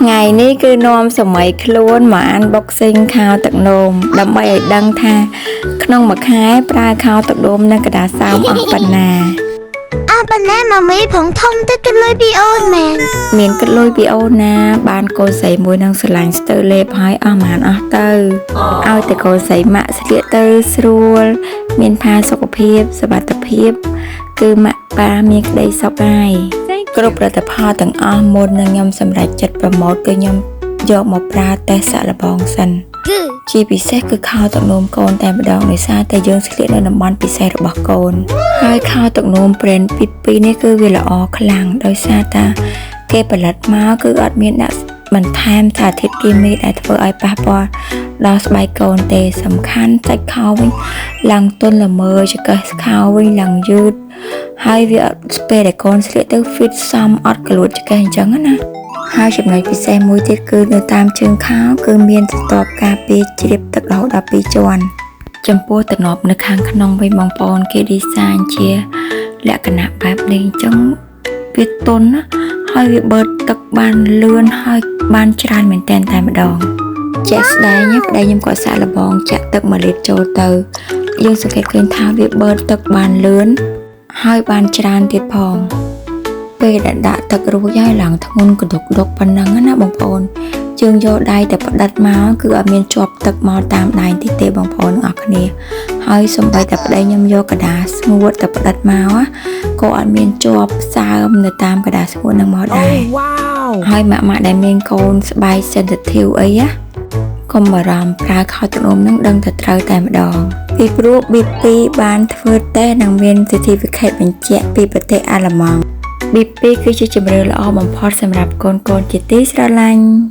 ថ្ងៃនេះគឺនាំសម័យខ្លួនមក unboxing ខោទឹកនោមដើម្បីឲ្យដឹងថា ក្នុងមួយខែប្រើខោទឹកនោមនិងក្រដាសសើមអស់ប៉ុណ្ណា អស់ប៉ុណ្ណាម៉ាមីផងធំទៅគិតលុយពីអូនមែន មានគិតលុយពីអូនណា បានកូនស្រីមួយនឹងស្រឡាញ់ស្ទើរលេបហើយអស់ហ្មងអស់ទៅឲ្យតែកូនស្រីម៉ាក់ស្លៀកទៅស្រួល មានផាសុខភាពសុវត្ថិភាព គឺម៉ាក់ប៉ាមានក្តីសុខហើយគ្រប់ផលិតផលទាំងអស់មុននឹងខ្ញុំសម្រេចចិត្ត promote គឺខ្ញុំយកមកប្រើតេស្តសាកល្បងសិន គឺ ជាពិសេសគឺខោទឹកនោមកូនតែម្ដងដោយសារតែយើងស្លៀកនៅតំបន់ពិសេសរបស់កូន ហើយខោទឹកនោម brand ពី2នេះគឺវាល្អខ្លាំងដោយសារតាគេផលិតមកគឺអត់មានដាក់បន្ថែមសារធាតុគីមីដែលធ្វើឲ្យប៉ះពាល់ដល់ស្បែកកូនទេសំខាន់សាច់ខោវិញឡើងទន់ល្មើចង្កេះខោវិញឡើងយឺតហើយវាអត់ពេលដែលកូនស្លៀកទៅ fit សមអត់កលួតចង្កេះអញ្ចឹងណា ហើយចំណុចពិសេសមួយទៀតគឺនៅតាមជើងខោគឺមានស្រទាប់ការពារជ្រាបទឹករហូតដល់2ជាន់ចំពោះតំណប់នៅខាងក្នុងវិញបងប្អូនគេ design ជាលក្ខណៈបែបនេះអញ្ចឹងវាទន់ណាហើយវាបឺតទឹកបានលឿនហើយបានច្រើនមែនទែនតែម្ដងជាក់ស្ដែងណាប្តីខ្ញុំក៏សាកល្បងចាក់ទឹក1លីត្រចូលទៅយើងសង្កេតឃើញថាវាបឺតទឹកបានលឿនហើយបានច្រើនទៀតផង ពេលដែលដាក់ទឹករួចហើយឡើងធ្ងន់កដុកដុកប៉ុណ្ណឹងណាបងប្អូនជើងយកដៃតែផ្ដិតមកគឺអត់មានជាប់ទឹកមកតាមដៃតិចទេបងប្អូនទាំងអស់គ្នាហើយសំបីតែប្តីខ្ញុំយកក្រដាសស្ងួតតែផ្ដិតមកក៏អត់មានជាប់សើមនៅតាមក្រដាសស្ងួតនឹងមកដែរ Wow. ហើយម៉ាក់ម៉ាក់ដែលមានកូនស្បែក sensitive អីណាកុំបារម្ភប្រើខោទឹកនោមនឹងដឹងតែត្រូវតែម្ដងពីព្រោះ BP បានធ្វើតេស្តនិងមាន certificate បញ្ជាក់ពីប្រទេសអាល្លឺម៉ង់ BP គឺជាជម្រើសល្អបំផុតសម្រាប់កូនៗជាទីស្រឡាញ់។